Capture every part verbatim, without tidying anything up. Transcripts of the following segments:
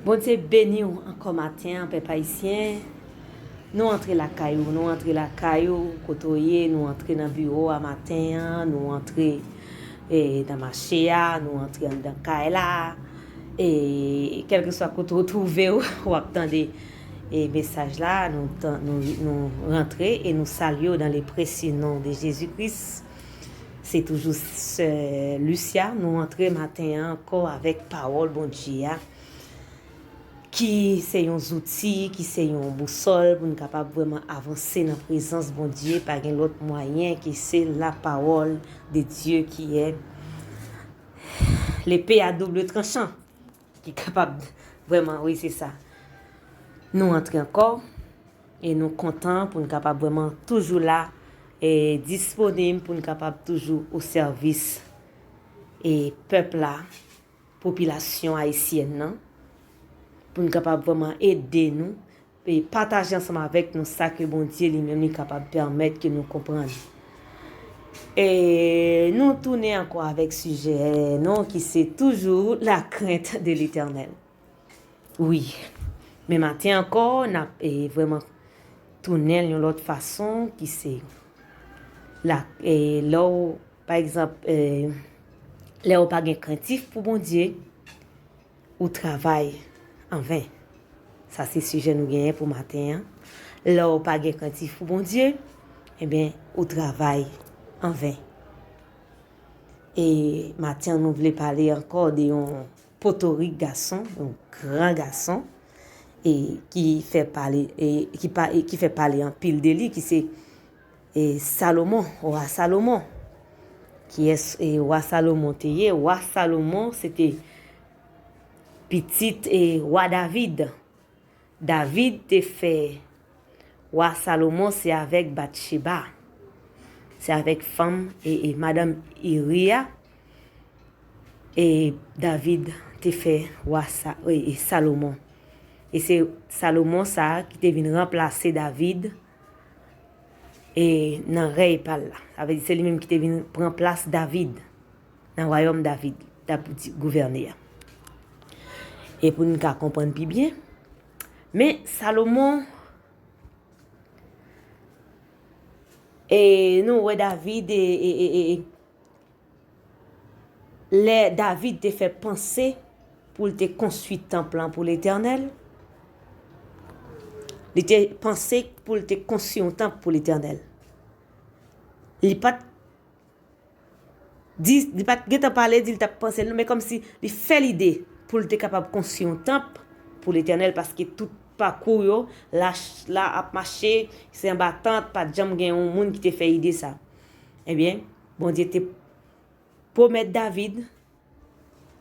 Bondye beni w ankò maten an, pèp ayisyen. Nou antre lakay ou, nou antre lakay ou, kote w ye, nou antre nan biwo a maten an, nou antre e, nan mache a, nou antre anndan kay la. E, kèlkeswa kote w twouve w, w ap tande e, mesaj la, nou, tan- nou, nou rantre e nou salye w dans le précieux nom de Jésus-Christ. Se toujou sè Lucia, nou antre maten an ankò avèk pawòl Bondye a, ki se yon zouti, ki se yon bousòl pou n kapab vrèman avanse nan prezans Bondye. Pa gen lòt mwayen ke se la parole de Dieu qui est l'épée à double tranchant, ki kapab vrèman, wi, se sa. Nou antre ankò e nou kontan pou n kapab vrèman toujou la e disponib pou n kapab toujou o sèvis e pèp la, popilasyon ayisyèn nan, pou n kapab vrèman ede nou e pataje ansanm avèk nou sa ke Bondye li menm li kapab pèmèt ke nou konprann. E nou tounen ankò avèk sijè nou ki se toujou la crainte de l'Éternel. Wi, men maten ankò, n ap e, vrèman tounen l yon lòt fason ki se la, e, lè w, pa egzanp, e, lè w pa gen krentif pou Bondye, ou travay anven. Sa se sijè nou genyen pou maten an. Lè w pa gen krentif pou Bondye, ebyen, ou travay anven. E maten an, nou vle pale ankò de yon potorik gason, yon gran gason, e ki fè pale, e ki pa, e ki fè pale anpil de li, ki se e, Salomon, wa Salomon. Kiyès e, wa Salomon te ye? Wa Salomon se te pitit e, wa David. David te fè wa Salomon se avèk Batcheba. Se avèk fanm e, e madanm Iri a e David te fè wa Sa, e, e Salomon. E se Salomon sa a ki te vin ranplase David e nan rèy pa l la. Sa vle di se li menm ki te vin pran plas David nan wayòm David, l ap di gouvène a. E pou n ka konprann pi byen, men Salomon, e nou wè David e, e, e, e, lè David te fè panse pou l te konstwi tanp lan pou Letènèl, li te panse pou l te konstwi yon tanp pou Letènèl. Li pa t di, li pa t gentan pale, di l t ap panse l, non, men kòmsi li fè lide pou l te kapab konstwi yon tanp pou Letènèl, paske tout pakou yo, la, la ap mache, se anba tant, pa t janm gen yon moun ki te fè ide sa. Ebyen, Bondye te pwomèt David,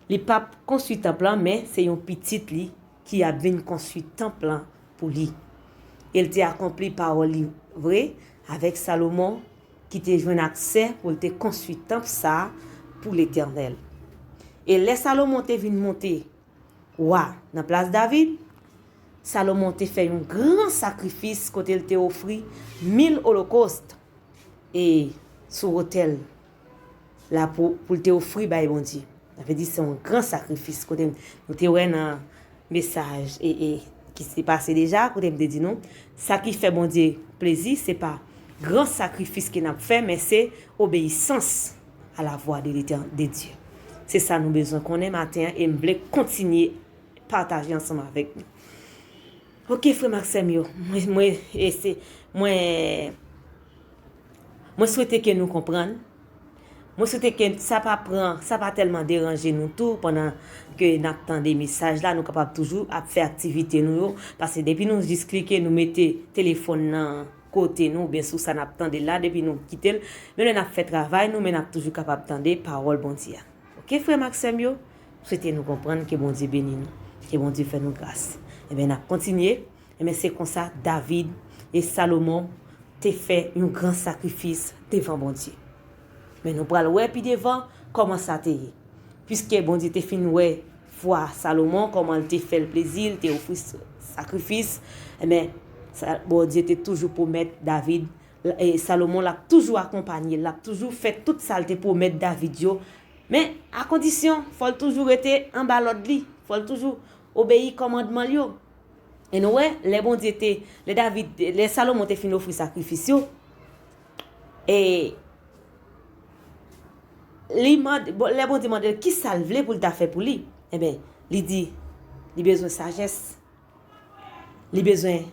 li p ap konstwi tanp lan, men se yon pitit li ki ap vin konstwi tanp lan pou li. E l te akonpli pawòl li vre avèk Salomon, ki te jwenn aksè pou l te konstwi tanp sa a pou Letènèl. E lè Salomon te vin monte wa nan plas David, Salomon te fè yon gran sakrifis kote l te ofri mil olokòst e sou wotèl la pou, pou l te ofri bay Bondye. Sa vle di se yon gran sakrifis kote nou te wè nan mesaj e, e ki te pase deja, kote m te di nou, sa ki fè Bondye plezi, se pa gran sakrifis ke n ap fè, men se obeyisans a la vwa de Letè-, de Dye. Se sa nou bezwen konnen maten an e m vle kontinye pataje ansanm avèk nou. Ok, frè m ak sè m yo, mwen, mwen, e se, mwen, mwen swete ke nou konprann. Mwen swete ke sa pa pran, sa pa tèlman deranje nou tou pandan ke n ap tande mesaj la, nou kapab toujou ap fè aktivite nou yo, paske depi nou jis klike, nou mete telefòn nan kote nou, oubyen sou sa n ap tande la, depi nou kite l, menm lè n ap fè travay nou, men n ap toujou kapab tande pawòl Bondye a. Ok, frè m ak sè m yo, swete nou konprann, ke Bondye beni nou, ke Bondye fè nou gras. Ebyen, n ap kontinye. Ebyen, se konsa David e Salomon te fè yon gran sakrifis devan Bondye. Men nou pral wè pi devan kòman sa te ye. Piske Bondye te fin wè fwa Salomon, kòman l te fè l plezi, l te ofri s-, sakrifis, ebyen, sa, Bondye te toujou pwomèt David, e Salomon, l ap toujou akonpanye l, l ap toujou fè tout sa l te pwomèt David yo. Men, a kondisyon, fò l toujou rete anba lòd li, fò l toujou obeyi kòmandman l yo. E nou wè, lè Bondye te, lè David, lè Salomon te fin ofri sakrifis yo, e li mande, bon, lè Bondye mande l ki sa l vle pou l ta fè pou li, enben, li di, li bezwen sajès. Li bezwen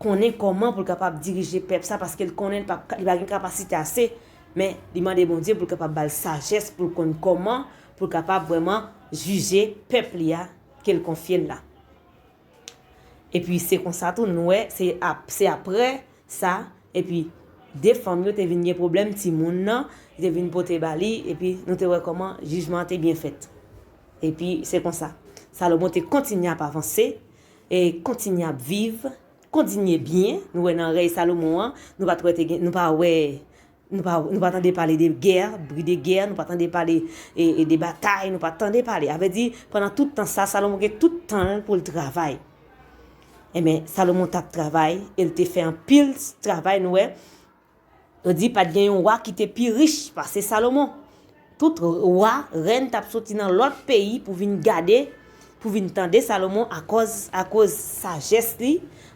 konnen kòman pou l kapab dirije pèp sa, paske l konnen li pa, li pa gen kapasite ase, men li mande Bondye pou l kapab ba l sajès, pou l konn kòman pou l kapab vrèman jije pèp li a ke l konfye l la. Epi se konsa tou, nou wè, se ap, se aprè sa, epi de fanm yo te vin gen pwoblèm timoun nan, li te vin pote ba li, epi nou te wè kòman jijman an te byen fèt. Epi se konsa, Salomon te kontinye ap avanse, e kontinye ap viv, kontinye byen. Nou wè nan rèy Salomon an, nou pa t wè te gen, nou pa wè, nou pa, nou pa tande pale de gè, bri de gè, nou pa tande pale e, e de batay, nou pa tande pale. A vle di, pandan tout tan sa, Salomon gen tout tan l pou l travay. Enben, Salomon t ap travay, e l te fè anpil travay, nou wè. Yo di pa t gen yon wa ki te pi rich pase Salomon. Tout wa, rèn t ap soti nan lòt peyi pou vin gade, pou vin tande Salomon akoz, akoz sajès li,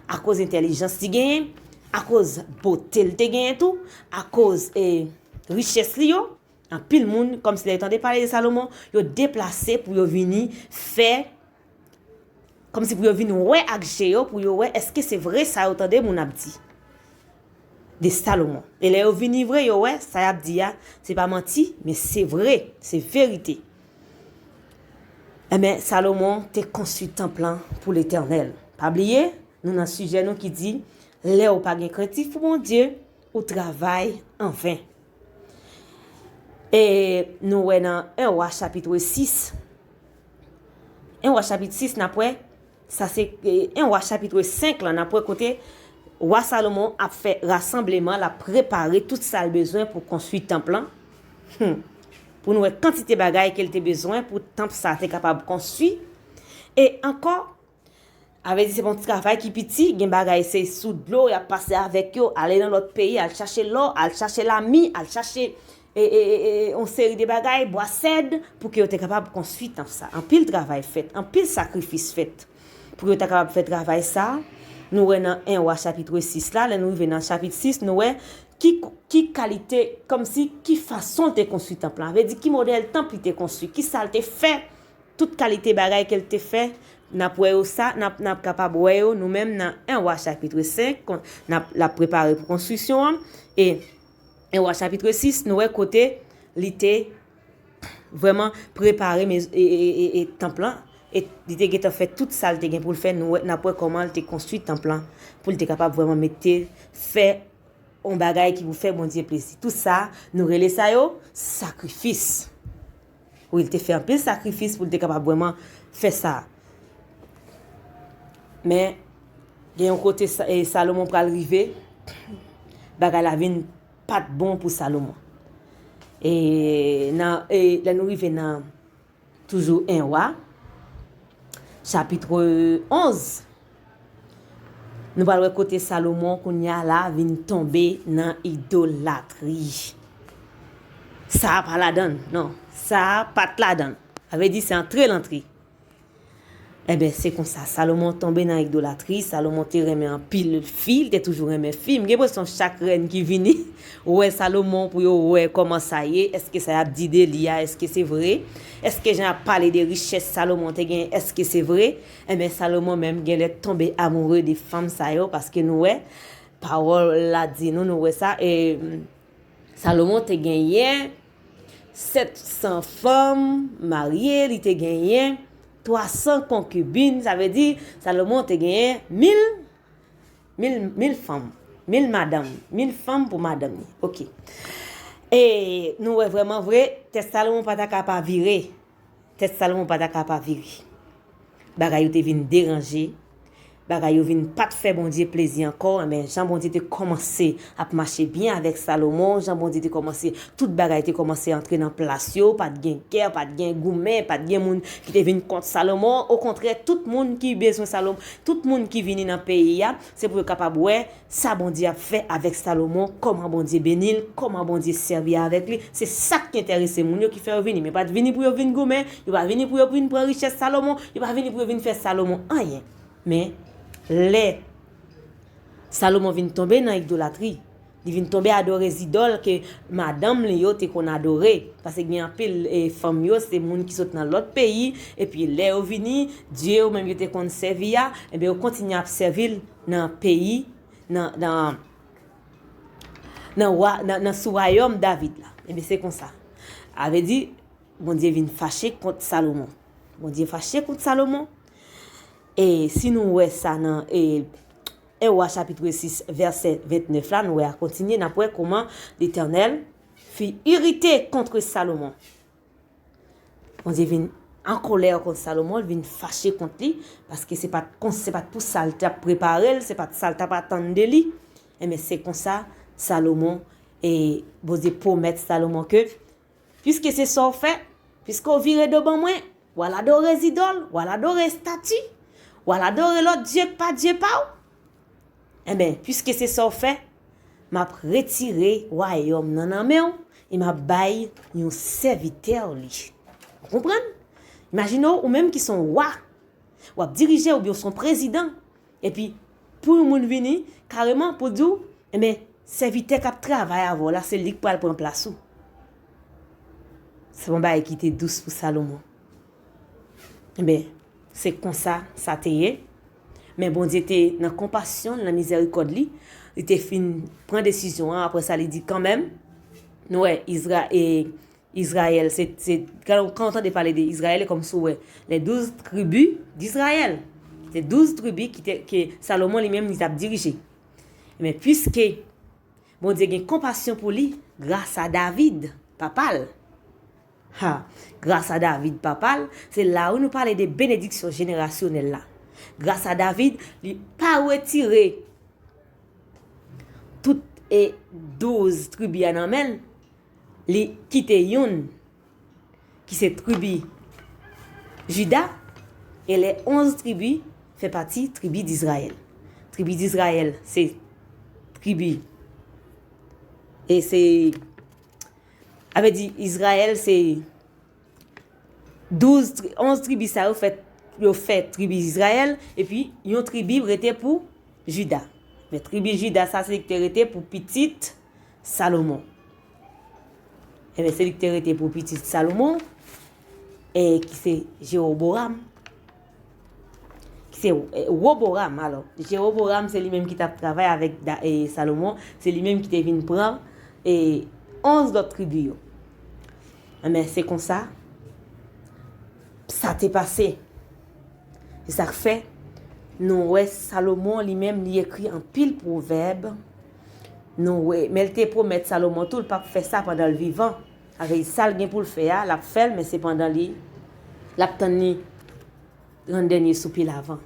akoz entèlijans li genyen, akoz bote l te genyen tou, akoz e, richès li yo. Anpil moun, kòmsi lè yo tande pale de Salomon, yo deplase pou yo vini fè kòmsi pou yo vin wè ak je yo, pou yo wè èske se vre sa yo tande moun ap di de Salomon. E lè yo vini vre, yo wè sa y ap di a, se pa manti, men se vre, se verite. Enben, Salomon te konstwi tanp lan pou Letènèl. Pa bliye, nou nan sijè nou ki di, lè ou pa gen krentif pou Bondye, ou travay anven. E nou wè nan en Wa chapit sis, en Wa chapit sis, n ap wè, sa se, e, en Wa chapit senk lan, n ap wè kote wa Salomon ap fè rasanbleman, l ap prepare tout sa l bezwen pou konstwi tanp lan. Hmm. Pou nou wè kantite bagay ke l te bezwen pou tanp sa te kapab konstwi. E ankò, a vle di se pa yon travay ki piti, gen bagay se sou dlo, y ap pase avèk yo, ale nan lòt peyi, al chache lò, al chache lami, al chache e, e, e, e, yon seri de bagay, bwa sèd, pou ke yo te kapab konstwi tanp sa. Anpil travay fèt, anpil sakrifis fèt. Pou yo ta kapab fè travay sa, nou wè nan en Wa chapit sis la, lè nou rive nan chapit sis, nou wè ki, ki kalite, kòmsi, ki fason l te konstwi tanp lan. Vle di, ki modèl tanp li te konstwi, ki sa l te fè, tout kalite bagay ke l te fè, n ap wè yo sa, n ap, n ap kapab wè yo nou menm nan en Wa chapit senk, kon-, n ap, l ap prepare pou konstriksyon an. E en Wa chapit sis, nou wè kote li te vrèman prepare mez-, e, e, e, e, tanp lan, e li te gentan fè tout sa l te gen pou l fè. Nou wè, n ap wè kòman l te konstwi tanp lan, pou l te kapab vrèman mete, fè yon bagay ki pou fè Bondye plezi. Tout sa, nou rele sa yo sakrifis. Wi, l te fè anpil sakrifis pou l te kapab vrèman fè sa. Men, gen yon kote Sa-, e, Salomon pral rive, bagay la vin pa t bon pou Salomon. E nan, e lè nou rive nan toujou en Wa, chapit onz, nou pral wè kote Salomon kounye a la vin tonbe nan idolatri. Sa a pa ladan l, non. Sa a pa t ladan l. Sa vle di se antre l antre. Enben, se konsa, Salomon tonbe nan idolatri. Salomon te renmen anpil fi, li te toujou renmen fi. M gen enpresyon chak rèn ki vini, wè Salomon pou yo wè kòman sa ye, èske sa y ap di de li a, èske se vre? Èske jan y ap pale de richès Salomon te gen, èske se vre? Enben, Salomon menm genlè tonbe amoure de fanm sa yo, paske nou wè, pawòl la di nou, nou wè sa, e, Salomon te genyen sèt san fanm marye, li te genyen twa san konkibin, sa vle di Salomon te genyen mil, mil, mil fanm, mil madanm, mil fanm pou madanm li. Oke. E nou wè vrèman vre, tèt Salomon pa ta ka pa vire. Tèt Salomon pa ta ka pa vire. Bagay yo te vin deranje. bagay yo vin pa t fè Bondye plezi ankò, enben, jan Bondye te kòmanse ap mache byen avèk Salomon, jan Bondye te kòmanse, tout bagay te kòmanse antre nan plas yo, pa t gen gè, pa t gen goumen, pa t gen moun ki te vin kont Salomon. Okontrè, tout moun ki bezwen Salomon, tout moun ki vini nan peyi a, se pou yo kapab wè sa Bondye ap fè avèk Salomon, kòman Bondye beni l, kòman Bondye sèvi avèk li. Se sa k enterese moun yo ki fè yo vini. Men pa t vini pou yo vin goumen, yo pa vini pou yo vin pran richès Salomon, yo pa vini pou yo vin fè Salomon anyen. Men, lè Salomon vin tonbe nan idolatri, li vin tonbe adore zidòl ke madanm li yo te konn adore. Paske gen anpil e, fanm yo, se moun ki sot nan lòt peyi, epi lè yo vini, dye yo menm yo te konn sèvi a, enben yo kontinye ap sèvi l nan peyi, nan, nan, nan, wa, nan, nan sou wayòm David la. Enben se konsa. A vle di, Bondye vin fache kont Salomon. Bondye fache kont Salomon. E si nou wè sa nan e, en Wa chapit sis, vèsè vennèf la, nou wè a kontinye, n ap wè kòman Letènèl fi irite kont Salomon. Bondye vin an kolè kont Salomon, l vin fache kont li, paske se pa t kon, se pa t pou sa l t ap prepare l, se pa t sa l t ap atann de li. Enben, se konsa, Salomon, e Bondye pwomèt Salomon ke, piske se sa w fè, piske w vire do ban mwen, w al adore zidòl, w al adore estati, w al adore lòt dye k pa Dye pa w, enben, piske se sa w fè, m ap retire wayòm nan nan men w e m ap bay yon sèvitè w li. Ou konprann? Imajine w, ou menm ki se yon wa, w ap dirije oubyen w se yon prezidan, epi pou yon moun vini, kareman, pou di w, enben, sèvitè k ap travay avè w la, se li k pral pran plas ou. Se yon bagay ki te dous pou Salomon. Enben, se konsa sa te ye. Men Bondye te nan konpasyon l, nan mizèrikòd li, li te fin pran desizyon an. Apre sa, li di, kanmenm, nou wè, Izra, e, Izrayèl, se, se, kan, kan w tande pale de Izrayèl, e kòmsi w wè, les douze tribus d'Israël. Se douz tribi ki te, ke Salomon li menm, li t ap dirije. Men piske Bondye gen konpasyon pou li, gras a David, papa l. Ha, gras a David, papa l, se la wi nou pale de benediksyon jenerasyonèl la. Gras a David, li pa retire tout e douz tribi a nan men l, li kite youn, ki se tribi Jida, e les onze tribus fè pati tribi d'Israël. Tribi d'Israël, se tribi, e se, a vle di, Izrayèl, se douz tri, onz tribi sa yo fè, yo fè tribi Izrayèl, epi yon tribi rete pou Jida. Men tribi Jida sa, se li ki te rete pou pitit Salomon. Enben, se li ki te rete pou pitit Salomon, e ki se Jewoboram. Ki se, e, Woboram, alò. Jewoboram, se li menm ki t ap travay avèk Da, e, Salomon, se li menm ki te vin pran, e, onz lòt tribi yo. Enben, se konsa, sa te pase. Se sa k fè, nou wè Salomon, li menm, li ekri anpil pwovèb. Nou wè, men l te pwomèt Salomon tou, l p ap fè sa pandan l vivan. Avèk sa l gen pou l fè a, l ap fè l, men se pandan li, l ap tann li rann dènye soupil avan.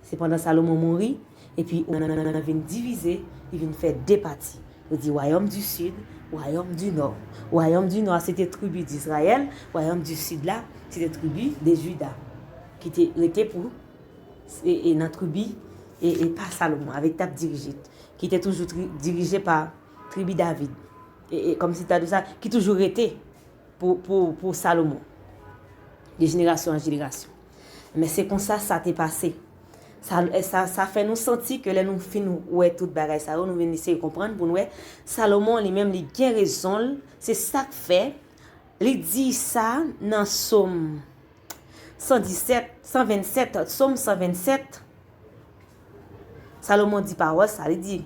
Se pandan Salomon mouri, epi ou nan vin divize, li vin fè de pati. Yo di wayòm di sid, wayòm di nò. Wayòm di nò a, se te tribi d'Izrayèl, wayòm di sid la, se te tribi de Jida, ki te rete pou, e, e nan tribi, e, e pa Salomon, avèk t ap dirije, ki te toujou tri, dirije pa tribi David. E, e kòmsi ta di sa, ki toujou rete pou, pou, pou Salomon, de jenerasyon an jenerasyon. Men se konsa sa te pase. Sa, sa, sa fè nou santi ke lè nou fin wè tout bagay sa yo, nou vin eseye konprann pou nou wè Salomon li menm li gen rezon l, se sa k fè li di sa nan Sòm san disèt, san vennsèt, Sòm san vennsèt, Salomon di pawòl sa, li di,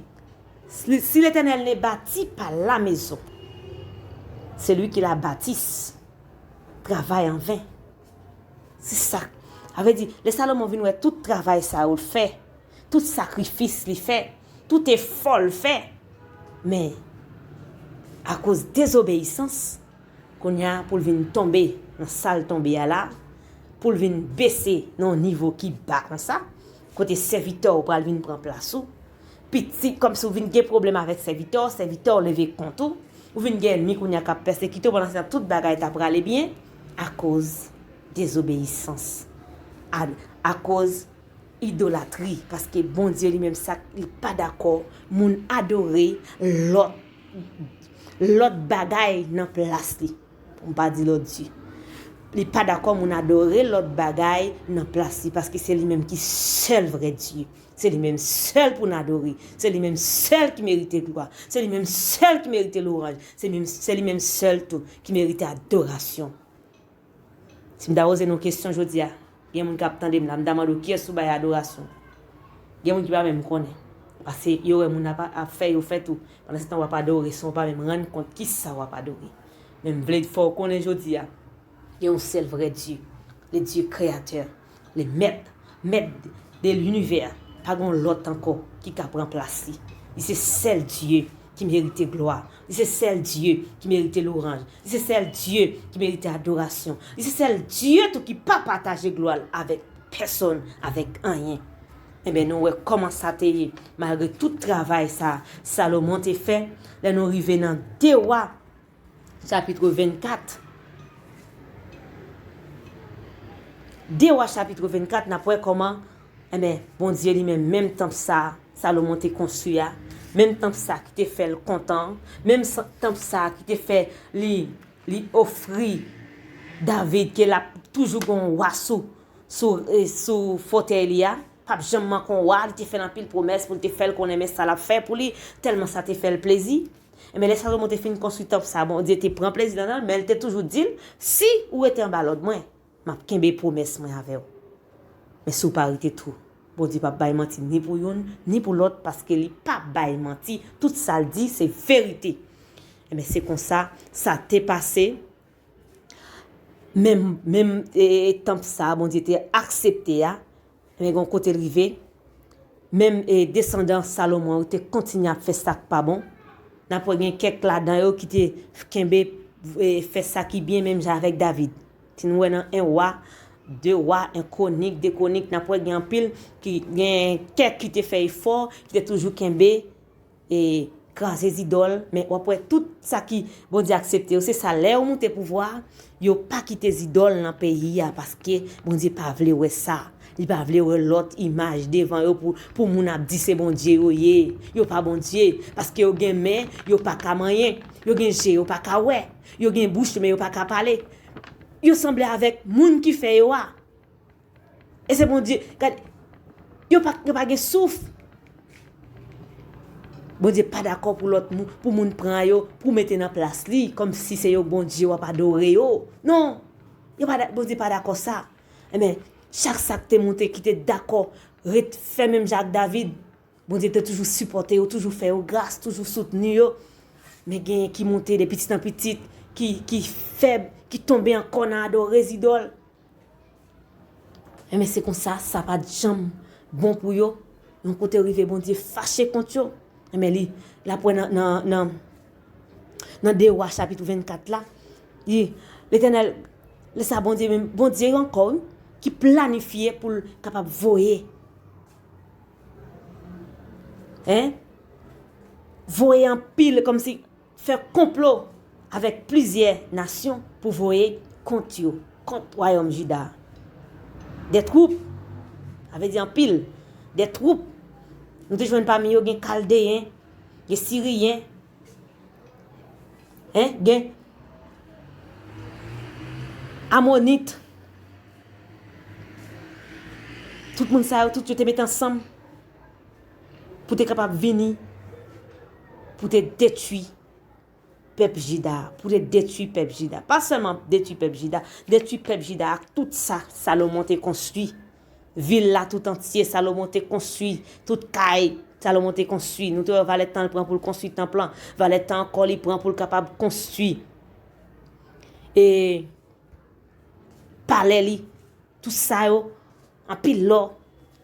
si, si l'Éternel ne bâtit pas la maison, celui qui la bâtit travaille en vain. Se sa. Sa vle di, lè Salomon vin wè tout travay sa yo l fè, tout sakrifis li fè, tout efò l fè, men, akoz dezobeyisans, kounye a, pou l vin tonbe nan sa l tonbe a la, pou l vin bese nan yon nivo ki ba konsa, kote sèvitè w pral vin pran plas ou. Pitit, kòmsi w vin gen pwoblèm avèk sèvitè w, sèvitè w leve kont ou. Ou vin gen ènmi kounye a k ap pèsekite w, pandan se tan tout bagay ta prale byen, akoz dezobeyisans, a, akoz idolatri, paske Bondye li menm sa, li pa dakò moun adore lòt, lòt bagay nan plas li. Pou m pa di lòt dye. Li pa dakò moun adore lòt bagay nan plas li, paske se li menm ki sèl vrè Dye. Se li menm sèl pou n adore. Se li menm sèl ki merite glwa. Se li menm sèl ki merite lwanj. Se menm, se li menm sèl tou ki merite adorasyon. Si m ta poze nou kesyon jodi a, gen moun k ap tande m la, m ta mande w kiyès ou bay adorasyon. Gen moun ki pa menm konnen. Paske yo wè moun ap, ap fè, yo fè tou. Pandan se tan w ap adore, san w pa menm rann kont kisa w ap adore. Men m vle fè w konnen jodi a, gen yon sèl vrè Dye, le Dye kreyatè, le mèt, mèt de linivè. Pa gen yon lòt ankò ki ka pran plas li. Li se sèl Dye ki merite glwa. Li se sèl Dye ki merite lwanj. Li se sèl Dye ki merite adorasyon. Li se sèl Dye tou ki pa pataje glwa l avèk pèsonn, avèk anyen. Enben, nou wè kòman sa te ye, malgre tout travay sa Salomon te fè, lè nou rive nan de Wa, chapit vennkat. De Wa, chapit vennkat, n ap wè kòman, enben, Bondye li menm, menm tanp sa Salomon te konstwi a, menm tanp sa ki te fè l kontan, menm sa, tanp sa ki te fè li, li ofri David ke l ap toujou gen yon wa sou, sou, eh, sou fotèy li a, p ap janm manke yon wa, li te fè l anpil pwomès pou l te fè l konnen men sa l ap fè pou li, tèlman sa te fè l plezi. Enben, lè Salomon te fin konstwi tanp sa, Bondye te pran plezi ladan l, men l te toujou di l, "Si ou rete anba lòd mwen, m ap kenbe pwomès mwen avè w. Men si w pa rete tou, Bondye p ap bay manti ni pou youn, ni pou lòt, paske li p ap bay manti. Tout sa l di, se verite." Enben, se konsa, sa te pase. Menm, menm, e, e, tanp sa, Bondye te aksepte a, men gen yon kote l rive, menm, e, desandan Salomon yo te kontinye ap fè sa k pa bon. N ap wè gen kèk ladan yo ki te kenbe, e, fè sa ki byen menm jan avèk David. Si nou wè nan en Wa, de Wa, en Kwonik, de Kwonik, n ap wè gen anpil ki, gen kèk ki te fè efò, ki te toujou kenbe, e kraze zidòl, men w ap wè tout sa ki Bondye aksepte yo, se sa, lè yo moute pouvwa a, yo pa kite zidòl nan peyi a, paske Bondye pa vle wè sa. Li pa vle wè lòt imaj devan yo pou, pou moun ap di se Bondye yo ye. Yo pa Bondye, paske yo gen men, yo pa ka manyen. Yo gen je, yo pa ka wè. Yo gen bouch, men yo pa ka pale. Yo sanble avèk moun ki fè yo a. E se Bondye, gade, yo pa, yo pa gen souf. Bondye pa dakò pou lòt moun, pou moun pran yo, pou mete nan plas li, kòmsi se yo Bondye w ap adore yo. Non, yo pa da-, Bondye pa dakò sa. Enben, chak sa k te moute ki te dakò ret fè menm jan ak David, Bondye te toujou sipòte yo, toujou fè yo gras, toujou soutni yo. Men genyen ki moute de pitit an pitit, ki, ki fèb, ki tonbe ankò nan adore zidòl. Enben, se konsa, sa pa t janm bon pou yo. Yon kote rive, Bondye fache kont yo. Enben, li, l ap wè nan, nan, nan, nan de Wa chapit vennkat la, li, Letènèl, lè sa Bondye menm, Bondye ankò, wi, ki planifye pou l kapab voye. Hein? Voye anpil, kòmsi fè konplo avèk plizyè nasyon pou voye kont yo, kont wayòm Jida. Des troupes, sa vle di anpil, des troupes. Nou te jwenn pami yo gen Kaldeyen, gen Siriyen, hein, gen Amonit. Tout moun sa yo, tout yo te met ansanm pou te kapab vini, pou te detwi pèp Jida, pou te detwi pèp Jida. Pa sèlman detwi pèp Jida, detwi pèp Jida ak tout sa Salomon te konstwi. Vil la tout antye, Salomon te konstwi, tout kay Salomon te konstwi. Nou te wè valè tan l pran pou l konstwi tanp lan, valè tan ankò li pran pou l kapab konstwi, e, palè li. Tout sa yo, anpil lò,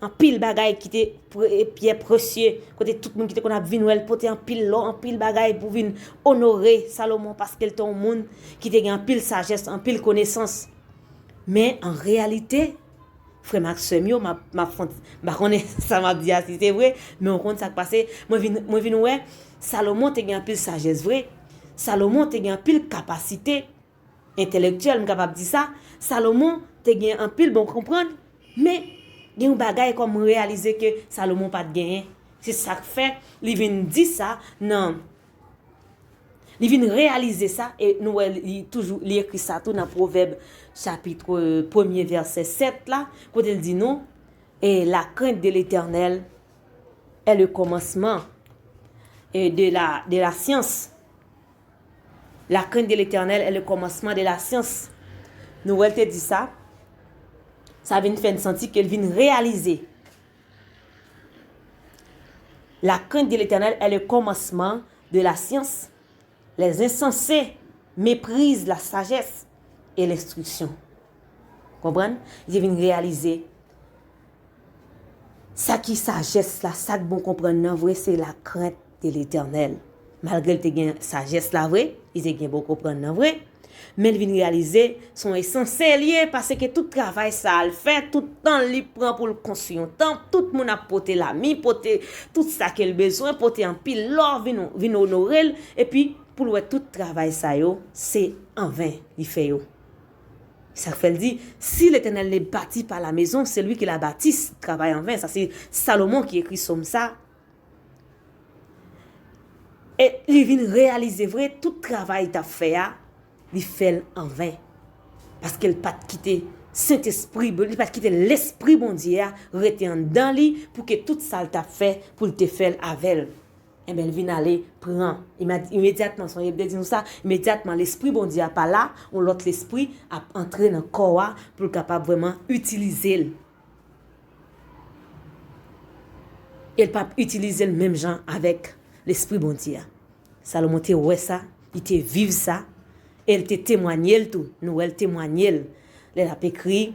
anpil bagay ki te pre-, e, pyè presye, kote tout moun ki te konn ap vin wè l pote anpil lò, anpil bagay pou vin onore Salomon, paske l te yon moun ki te gen anpil sajès, anpil konesans. Men, an reyalite, Frè m ak sè m yo, m ap, m ap fè yon ti, m pa konnen sa m ap di a si se vre, men w konn sa k pase, mwen vin, mwen vin wè, Salomon te gen anpil sajès vre, Salomon te gen anpil kapasite entèlektyèl, m kapab di sa, Salomon te gen anpil bon konprann, men gen yon bagay kòm mwen reyalize ke Salomon pa t genyen. Se sa k fè li vin di sa nan Li vin reyalize sa, e nou wè li toujou, li ekri sa tou nan Pwovèb chapit premye vèsè sèt la, kote l di nou, et la crainte de l'Éternel est le commencement et de la, de la science. La crainte de l'Éternel est le commencement de la science. Nou wè l te di sa, sa vin fè n santi ke l vin reyalize La crainte de l'Éternel est le commencement de la science. Les insensés méprisent la sagesse et l'instruction. Konprann? Li vin reyalize sa ki sajès la, sa k bon konprann nan vre, se la crainte de l'Éternel. Malgre l te gen sajès la vre, li te gen bon konprann nan vre, men l vin reyalize se yon esansyèl li ye, paske tout travay sa a l fè, tout tan li pran pou l konstwi yon tanp, tout moun ap pote lami, pote tout sa ke l bezwen, pote anpil lò, vin, vin onore l, epi pou l wè tout travay sa yo, se anven li fè yo. Sa k fè l di, si l'Éternel ne bâtit pas la maison, celui qui la bâtit travaille en vain. Sa se Salomon ki ekri sòm sa. E li vin reyalize vre, tout travay li t ap fè a, li fè l anven. Paske l pa t kite Sentespri, li pa t kite Lespri Bondye a rete anndan li pou ke tout sa l t ap fè, pou l te fè l avè l. Enben, l vin ale pran. Ima-, imedyatman, sonje m te di nou sa, imedyatman Lespri Bondye a pa la, yon lòt lespri ap antre nan kò a pou l kapab vrèman itilize l. E l p ap itilize l menm jan avèk Lespri Bondye a. Salomon te wè sa, li te viv sa, e l te temwanye l tou. Nou wè l temwanye l. Lè l ap ekri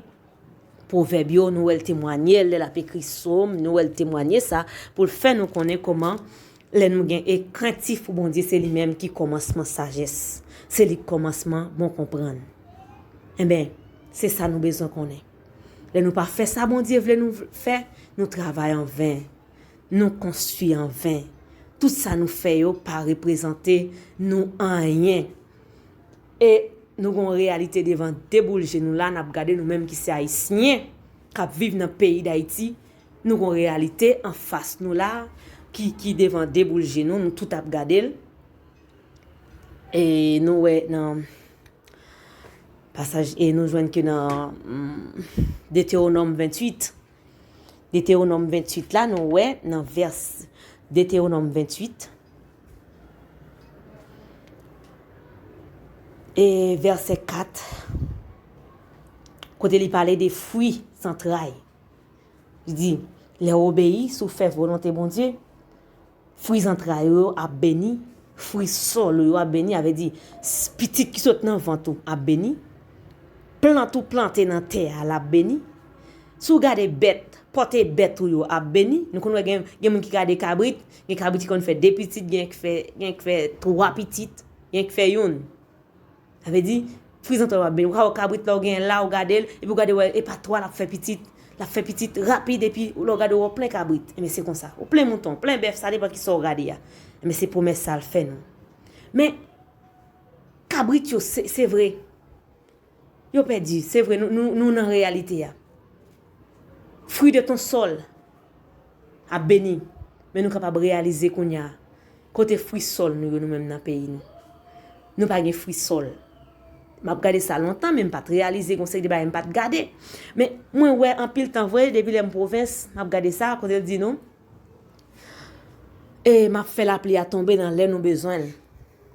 Pwovèb yo, nou wè l temwanye l. Lè l ap ekri Sòm, nou wè l temwanye sa, pou l fè nou konnen kòman, lè nou gen, e krentif pou Bondye, se li menm ki kòmansman sajès. Se li k kòmansman bon konprann. Enben, se sa nou bezwen konnen. Lè nou pa fè sa Bondye vle nou fè, nou travay anven. Nou konstwi anven. Tout sa nou fè yo pa reprezante nou anyen. E nou gon reyalite devan de boul je nou la, n ap gade nou menm ki se Ayisyen, k ap viv nan peyi Dayiti, nou gon reyalite anfas nou la, ki, ki devan de boul je nou, nou tout ap gade l. E nou wè nan pasaj, e nou jwenn ke nan, mm, Detewonòm venntuit, Detewonòm venntuit la, nou wè nan vès, Detewonòm venntuit, e vèsè kat, kote li pale de fwi zantray. Li di, lè w obeyi, si w fè volonte Bondye, fwi zantray ou yo ap beni, fwi sòl ou yo ap beni, sa vle di, s-, pitit ki sot nan vant ou ap beni, plant ou plante nan tè a, l ap beni. Si w gade bèt, pòte bèt ou yo ap beni. Nou konn wè gen, gen moun ki gade kabrit, gen kabrit ki konn fè de pitit, gen ki fè, gen ki fè twa pitit, gen ki fè youn. Sa vle di, fwi zantray w ap beni. Ou ka wè kabrit la, ou genyen la, ou gade l, epi ou gade wè, e pa twa l ap fè pitit, l ap fè pitit rapid, epi lè w gade w wè w plen kabrit. Enben, se konsa. Ou plen mouton, plen bèf, sa depann ki sa w gade a. Enben, se pwomès sa l fè nou. Men, kabrit yo, se, se vre. Yo pèdi, se vre, nou, nou, nou nan reyalite a. Fruit de ton sol ap beni. Men nou kapab reyalize kounye a, kote fwi sòl nou yo, nou menm nan peyi nou. Nou pa gen fwi sòl. M ap gade sa lontan, men m pa t reyalize, gon seri de bagay m pa t gade. Men mwen wè anpil tan vre, depi lè m pwovens, m ap gade sa, kote l di nou, e m ap fè lapli a tonbe nan lè nou bezwen l,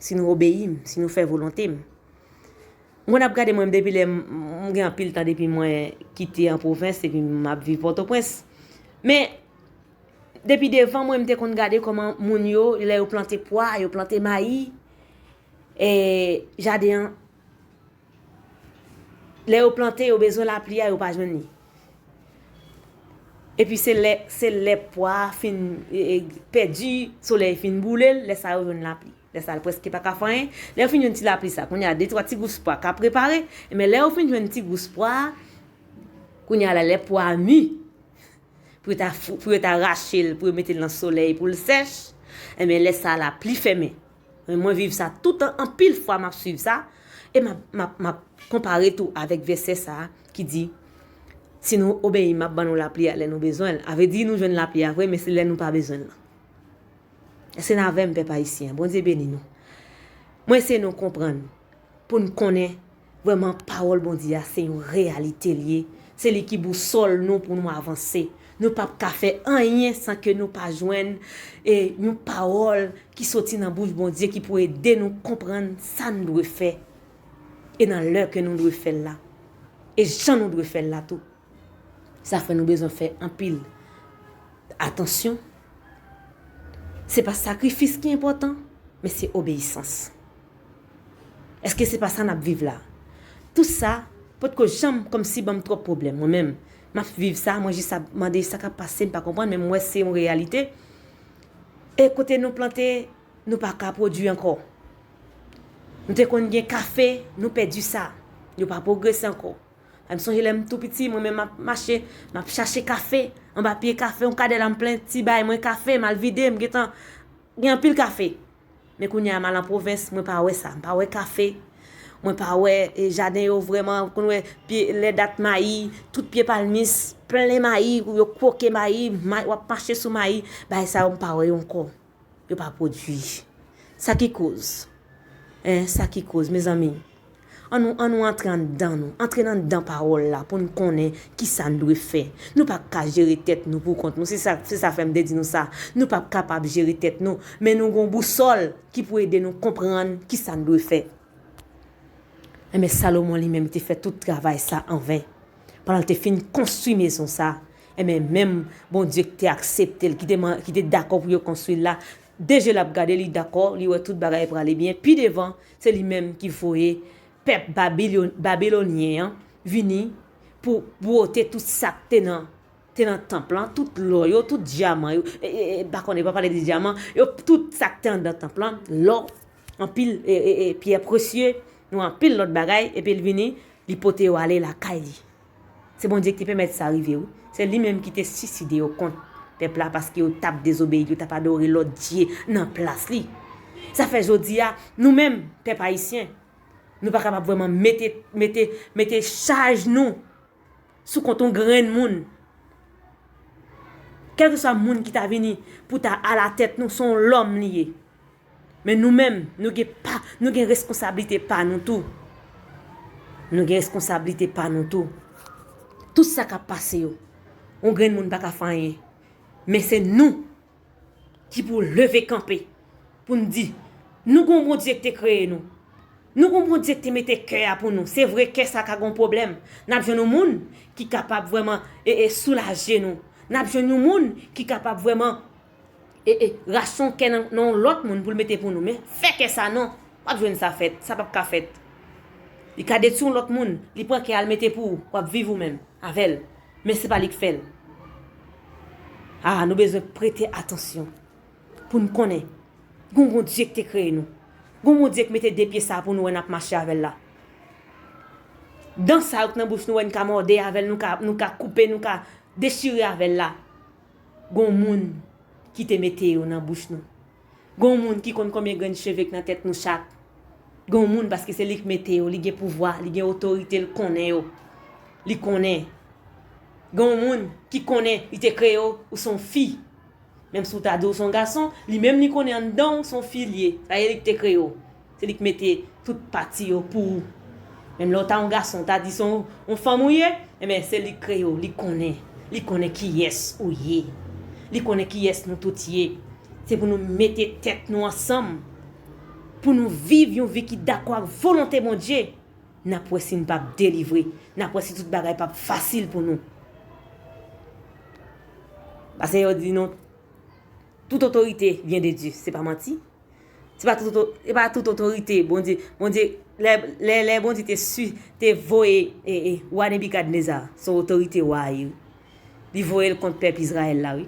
si nou obeyi m, si nou fè volonte m. Mwen ap gade mwen depi lè m, m gen anpil tan depi mwen kite an pwovens, epi m ap viv Pòtoprens. Men, depi devan mwen, m te konn gade kòman moun yo, lè yo plante pwa, yo plante mayi, e jaden an, lè yo plante, yo bezwen lapli a, yo pa jwenn li. Epi se lè, se lè pwa a fin, e, e, pèdi, solèy fin boule l, lè sa yo jwenn lapli. Lè sa l prèske pa ka fè anyen. Lè yo fin jwenn ti lapli sa, kounye a de twa ti gous pwa ka prepare. Men lè yo fin jwenn ti gous pwa a, Kounye a la, lè pwa a mi, pou yo ta, pou yo ta rache l, pou yo mete l nan solèy, pou l sèch, enben, lè sa a, lapli fèmen. Men mwen viv sa toutan, anpil fwa m ap swiv sa, e m ap, m ap, m ap konpare tou avèk vèsè sa a ki di, si nou obeyi m, m ap ban nou lapli a lè nou bezwen l. A vle di, nou jwenn lapli a vre, men se lè nou pa bezwen l lan. Èske n avè m, pèp ayisyen? Bondye beni nou. Mwen eseye nou konprann, pou n konnen vrèman pawòl Bondye a se yon reyalite l ye. Se li ki bousòl nou pou nou avanse. Nou p ap ka fè anyen san ke nou pa jwenn, e, yon pawòl ki soti nan bouch Bondye ki pou ede nou konprann sa n dwe fè e nan lè ke nou dwe fè l la e jan nou dwe fè l la tou. Sa fè nou bezwen fè anpil atansyon. Se pa sakrifis ki enpòtan, men se obeyisans. Èske se pa sa n ap viv la? Tout sa potko janm kòmsi ban m twòp pwoblèm. Mwen menm, m ap viv sa, mwen jis ap mande sa k ap pase, m pa konprann, men m wè se yon reyalite. E kote nou plante, nou pa ka pwodui ankò. Nou te konn gen kafe, nou pèdi sa. Yo pa pwogrese ankò. M sonje lè m tou piti, mwen menm m ap mache, m ap chache kafe. Anba pye kafe, yon kadè la m plen ti bay mwen kafe, m al vide, m gentan gen anpil kafe. Men kounye a m al an pwovens, mwen pa wè sa, m pa wè kafe. Mwen pa wè, e, jaden yo vrèman, konn wè pye, lè dat mayi, tout pye palmis, plen mayi, yo kwoke mayi, may, w ap mache sou mayi, bagay sa yo m pa wè yo ankò. Yo pa pwodui. Sa ki koz? Hein, sa ki koz, mezanmi? An nou, an nou antre anndan nou, antre anndan pawòl la pou n konnen kisa n dwe fè. Nou pa ka jere tèt nou pou kont nou. Se sa, se sa fè m te di nou sa. Nou p ap kapab jere tèt nou, men nou gon bousòl ki pou ede nou konprann kisa n dwe fè. Enben, Salomon li menm, li te fè tout travay sa anven. Pandan l te fin konstwi mezon sa, enben, menm Bondye ki te aksepte l, ki te, ki te dakò pou yo konstwi l la, de je l ap gade, li dakò, li wè tout bagay prale byen. Pi devan, se li menm ki voye pèp Babilon-, babilonyen an vini pou bwote tout sa k te nan, te nan tanp lan, tout lò yo, tout dyaman yo. E, e, e, m pa konnen, pa pale de dyaman, yo, tout sa k te anndan tanp lan, lò, anpil, e, e, e, pyè presye, nou anpil lòt bagay, epi l vini, li pote yo ale lakay li. Se Bondye ki te pèmèt sa rive, wi. Se li menm ki te siside yo kont pèp la, paske yo t ap dezobeyi, yo t ap adore lòt dye nan plas li. Sa fè jodi a, nou menm, pèp ayisyen, nou pa kapab vrèman mete, mete, mete chaj nou sou kont yon grenn moun. Kèlkeswa moun ki ta vini pou ta alatèt nou, se yon lòm li ye. Men nou menm, nou gen pa, nou gen reskonsablite pa nou tou. Nou gen reskonsablite pa nou tou. Tout sa k ap pase yo, yon grenn moun pa ka fè anyen. Men se nou ki pou leve kanpe, pou n di, nou gon Bondye ki te kreye nou. Nou gon Bondye ki te mete kè a pou nou. Se vre, kè sa ka gon pwoblèm. N ap jwenn yon moun ki kapab vrèman, e, e, soulaje nou. N ap jwenn yon moun ki kapab vrèman, e, e, rache yon kè nan, nan yon lòt moun pou l mete pou nou. Men fè kè sa non. W ap jwenn sa fèt. Sa p ap ka fèt. Li ka detwi yon lòt moun. Li pran kè a, l mete pou ou. W ap viv ou menm avè l. Men se pa li k fè l. A, nou bezwen prete atansyon pou n konnen gon Bondye ki te kreye nou. Gon Bondye ki mete de pye sa a pou nou wè n ap mache avè l la. Dan sa yo k nan bouch nou wè n ka mòde avè l, nou ka, nou ka koupe, nou ka dechire avè l la. Gon moun ki te mete yo nan bouch nou. Gon moun ki konn konbyen grenn cheve k nan tèt nou chak. Gon moun, paske se li k mete yo, li gen pouvwa, li gen otorite, l konnen yo. Li konnen. Gon moun ki konnen li te kreye w, ou se yon fi. Menm si w ta di w se yon gason, li menm li konnen anndan w se yon fi l ye. Sa e li k te kreye w. Se li k mete tout pati yo pou ou. Menm lè w ta yon gason, w ta di se yon, yon fanm ou ye, enben, se li k kreye w, li konnen. Li konnen kiyès ou ye. Li konnen kiyès nou tout ye. Se pou nou mete tèt nou ansanm, pou nou viv yon vi ki dakò ak volonte Bondye. N ap wè si n p ap delivre. N ap wè si tout bagay p ap fasil pou nou. Paske yo di nou, tout otorite vyen de Dye. Se pa manti. Se pa tout oto-, se pa tout otorite. Bondye, Bondye, lè, lè, lè Bondye te si, te voye, e, e, wa Nebikadneza, se otorite wa a ye, wi. Li voye l kont pèp Izrayèl la, wi.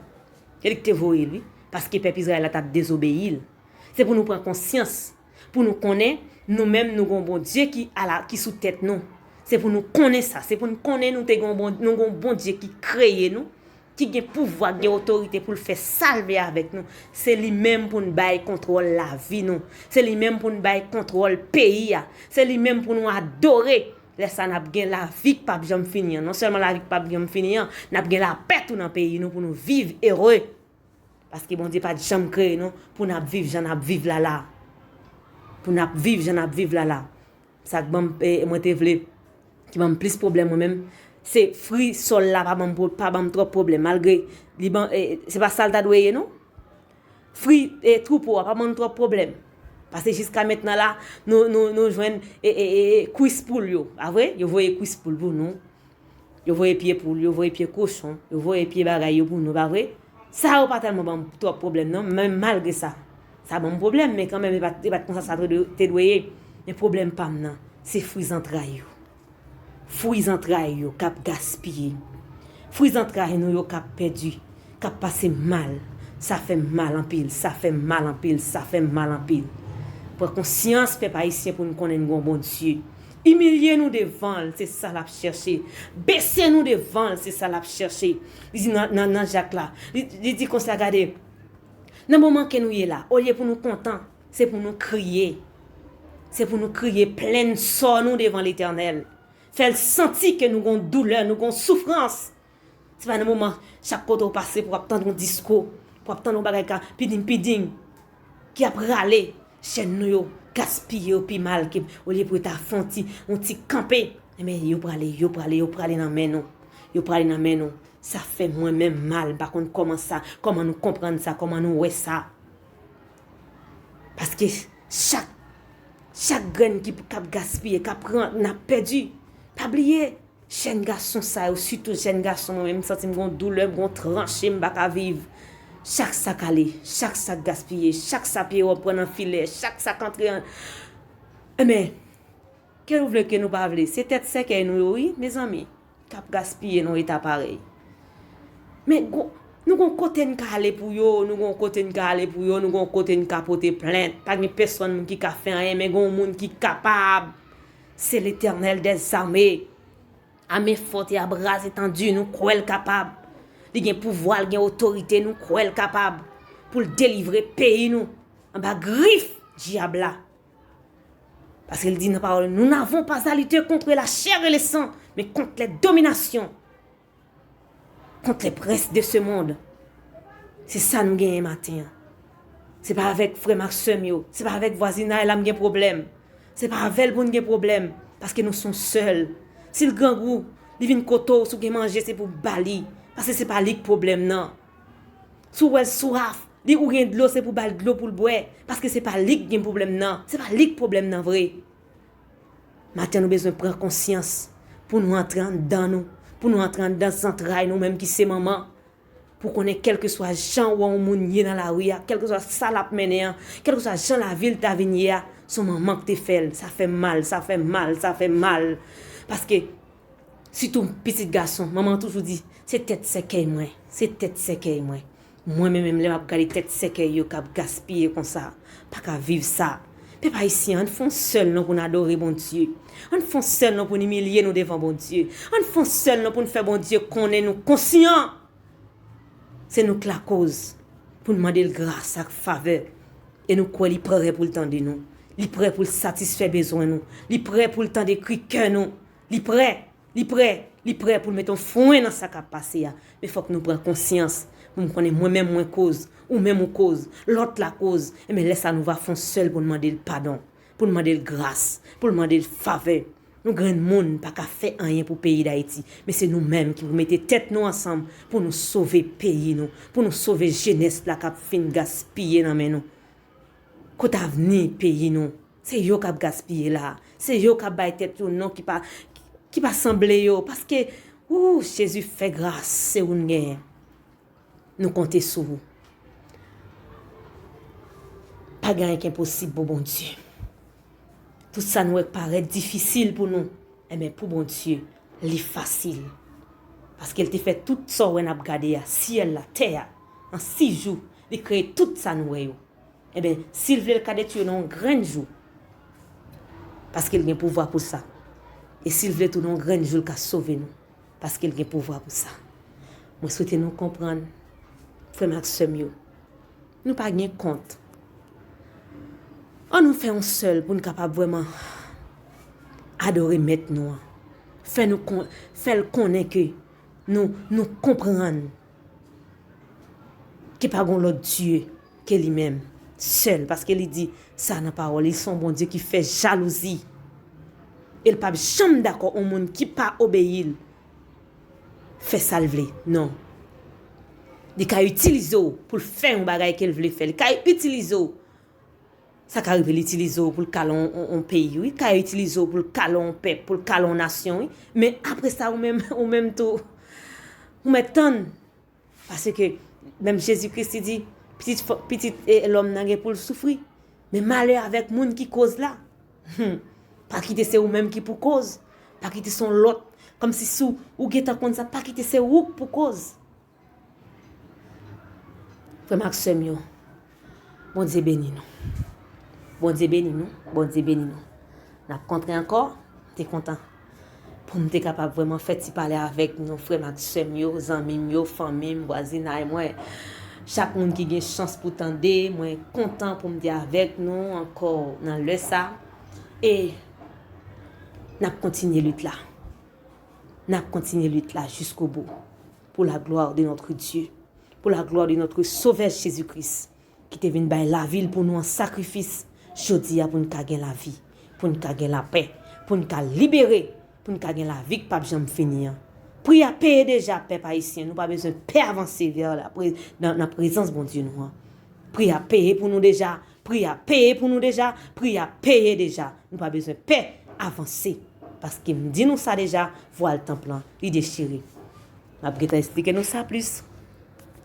Se li ki te voye l, wi. Paske pèp Izrayèl la t ap dezobeyi l. Se pou nou pran konsyans, pou nou konnen, nou menm, nou gon Bondye ki ala, ki sou tèt nou. Se pou nou konnen sa. Se pou n konnen nou te gen yon Bon- nou gen yon Bondye ki kreye nou, ki gen pouvwa, ki gen otorite pou l fè sa l vle avèk nou. Se li menm pou n bay kontwòl lavi nou. Se li menm pou n bay kontwòl peyi a. Se li menm pou nou adore. Lè sa n ap gen lavi k p ap janm fini an. Non sèlman lavi k p ap janm fini an, n ap gen lapè tou nan peyi nou pou nou viv ere. Paske Bondye pa t janm kreye nou pou n ap viv jan n ap viv la la. Pou n ap viv jan n ap viv la la. Sa k ban m, eh, mwen te vle, ki ban m plis pwoblèm mwen menm, se fri sòl la pa ban m, pa ban m twòp pwoblèm. Malgre li ban, eh, se pa sa l ta dwe ye, non? Fri, eh, twoupo a pa ban m twòp pwoblèm. Paske jiska mentnan la, nou, nou, nou jwenn, eh, eh, eh, eh, kwis poul yo, pa vre? Yo voye kwis poul pou nou. Yo voye pye poul, yo voye pye kochon, yo voye pye bagay yo pou nou, pa vre? Sa yo pa tèlman ban m twòp pwoblèm, non, men malgre sa, sa ban m pwoblèm, men kanmenm, e pa t, e pa t konsa sa te dwe, te dwe ye. Men pwoblèm pa m nan, se fri zantray yo. Fri zantray yo k ap gaspiye. Fri zantray nou yo k ap pèdi, k ap pase mal. Sa fè m mal anpil, sa fè m mal anpil, sa fè m mal anpil. Pran konsyans, pèp ayisyen, pou n konnen n gon Bondye. Imilye nou devan l, se sa l ap chèche. Bese nou devan l, se sa l ap chèche. Li di nan, nan, nan Jak la, li, li di konsa, gade, nan moman ke nou ye la, olye pou nou kontan, se pou nou kriye. Se pou nou kriye, plenn sò nou devan Letènèl. Fè l santi ke nou gon doulè, nou gon soufrans. Se pa nan moman, chak kote w pase, pou w ap tande yon diskou, pou w ap tande yon bagay ka piding piding, ki ap rale, chèn nou yo gaspiye yo pi mal ke olye pou yo ta fè yon ti, yon ti kanpe. Enben, yo prale, yo prale, yo prale nan men nou. Yo prale nan men nou. Sa fè mwen menm mal, m pa konn kòman sa, kòman nou konprann sa, kòman nou wè sa. Paske chak, chak grenn ki, k ap gaspiye, k ap pran, n ap pèdi. Pa bliye, jèn gason sa yo, sitou jèn gason, mwen menm, m santi m gon doulè, m gon tranche, m pa ka viv. Chak sa k ale, chak sa k gaspiye, chak sa pye w ap pran nan filè, chak sa k antre an. Enben, ke nou vle, ke nou pa vle, se tèt sèkèy nou yo, wi, mezanmi, k ap gaspiye nan eta parèy. Men, gon- nou gon kote n ka ale pou yo, nou gon kote n ka ale pou yo, nou gon kote n ka pote plent. Pa gen pèsonn moun ki ka fè anyen, men gon moun ki kapab. Se Letènèl dèzame. A men fòt e a bra etandi, nou kwè l kapab. Li gen pouvwa, l gen otorite, nou kwè l kapab. Pou l delivre peyi nou anba grif dyab la. Paske l di nan pawòl, nous n'avons pas à lutter contre la chair et le sang, mais contre les dominations, contre les princes de ce monde. Se sa nou genyen maten an. Se pa avèk frè m ak sè m yo, se pa avèk vwazinay la m gen pwoblèm. Se pa avè l pou n gen pwoblèm, paske nou se yon sèl. Si l grangou, li vin kote w, si w gen manje, se pou w ba li, paske se pa li k pwoblèm nan. Si w wè l swaf, li ou gen dlo, se pou w ba l dlo pou l bwè, paske se pa li k gen pwoblèm nan, se pa li k pwoblèm nan vre. Maten nou bezwen pran konsyans pou nou antre anndan nou, pou nou antre anndan zantray nou menm ki se manman, pou konnen kèlkeswa jan w wè yon moun ye nan lari a, kèlkeswa sa l ap mennen an, kèlkeswa jan lavi l ta vin ye a, se yon manman k te fè l. Sa fè m mal, sa fè m mal, sa fè m mal. Paske, sitou pitit gason, manman an toujou di, se tèt sèkèy mwen, se tèt sèkèy mwen. Mwen menm, menm lè m ap gade tèt sèkèy yo k ap gaspiye konsa, pa ka viv sa. Pèp ayisyen, ann fè yon sèl non pou n adore Bondye. Ann fè yon sèl non pou n imilye nou devan Bondye. Ann fè yon sèl non pou n fè Bondye konnen nou konsyan. Se nou k lakoz pou n mande l gras ak favè. E nou kwè li prè pou l tande nou. Li prè pou l satisfè bezwen nou. Li prè pou l tande kri kè nou. Li prè, li prè, li prè pou l mete yon fren nan sa k ap pase a. Men fòk nou pran konsyans. Pou m konnen mwen menm mwen koz, ou menm ou koz, lòt la koz. Enben lè sa nou va fè yon sèl pou n mande l padon, pou n mande l gras, pou n mande l favè. Nou grenn moun pa ka fè anyen pou peyi Dayiti, men se nou menm ki pou mete tèt nou ansanm pou nou sove peyi nou, pou nou sove jenès la k ap fin gaspiye nan men nou. Kot avni peyi nou? Se yo k ap gaspiye la. Se yo k ap bay tèt yo non ki pa, ki pa sanble yo. Paske, ou, Jezi fè gras, se ou n genyen. Nou konte sou ou. Pa gen anyen ki enposib pou Bondye. Tout sa nou wè k parèt difisil pou nou, enben pou Bondye, li fasil. Paske l te fè tout sa w wè n ap gade a, syèl la, tè a, an sis jou, li kreye tout sa nou wè yo. Enben, si l vle, l ka detwi yo nan yon grenn jou. Paske l gen pouvwa pou sa. E si l vle tounen yon grenn jou, l ka sove nou. Paske l gen pouvwa pou sa. Mwen swete nou konprann, frè m ak sè m yo. Nou pa gen kont. Ann nou fè yon sèl pou n kapab vrèman adore Mèt nou an. Fè nou kon, fè l konnen ke nou, nou konprann ke pa gen lòt Dye ke li menm sèl, paske li di sa nan pawòl li, se yon Bondye ki fè jalouzi. E l p ap janm dakò yon moun ki pa obeyi l fè sa l vle. Non. Li ka itilize w pou l fè yon bagay ke l vle fè. Li ka itilize w. Sa ka rive l itilize w pou l kale yon, yon, yon peyi, wi. Li ka itilize w pou l kale yon pèp, pou l kale yon nasyon, wi. Men apre sa, ou menm, ou menm tou, ou mèt tann. Paske menm Jezi Kris li di, pitit, pitit e, lòm nan gen pou l soufri. Men malè avèk moun ki koz la. Hmm. Pa kite se ou menm ki pou koz. Pa kite se yon lòt. Kòmsi si w, ou gentan konn sa, pa kite se ou k pou koz. Frè m ak sè m yo, Bondye beni nou. Bondye beni nou. Bondye beni nou. N ap kontre ankò. M te kontan pou m te kapab vrèman fè ti pale avèk nou, frè m ak sè m yo, zanmi m yo, fanmi m, vwazinay mwen. Chak moun ki gen chans pou tande, mwen kontan pou m te avèk nou ankò nan lè sa. E n ap kontinye lit la. N ap kontinye lit la jusqu'au bout. Pour la gloire de notre Dieu, pour la gloire de notre Sauveur Jésus-Christ, ki te vin bay lavi l pou nou an sakrifis, jodi a pou n ka gen lavi, pou n ka gen lapè, pou n ka libere, pou n ka gen lavi k p ap janm fini an. Pri a peye deja, pèp ayisyen, nou pa bezwen pè avanse vè la, pre-, nan, nan prezans Bondye nou an. Pri a peye pou nou deja, pri a peye pou nou deja, pri a peye deja. Nou pa bezwen pè avanse, paske m di nou sa deja, vwal tanp lan, li dechire. M ap gentan eksplike nou sa plis.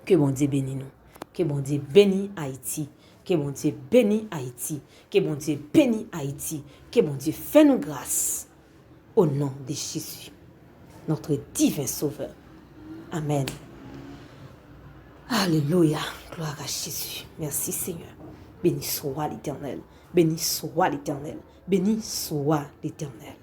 Ke Bondye beni nou. Ke Bondye beni Ayiti. Ke Bondye beni Ayiti. Ke Bondye beni Ayiti. Ke Bondye fè nou gras. Au nom de Jésus, notre divin Sauveur. Amen. Alléluia. Gloire à Jésus. Merci Seigneur. Béni soit l'Éternel. Béni soit l'Éternel. Béni soit l'Éternel.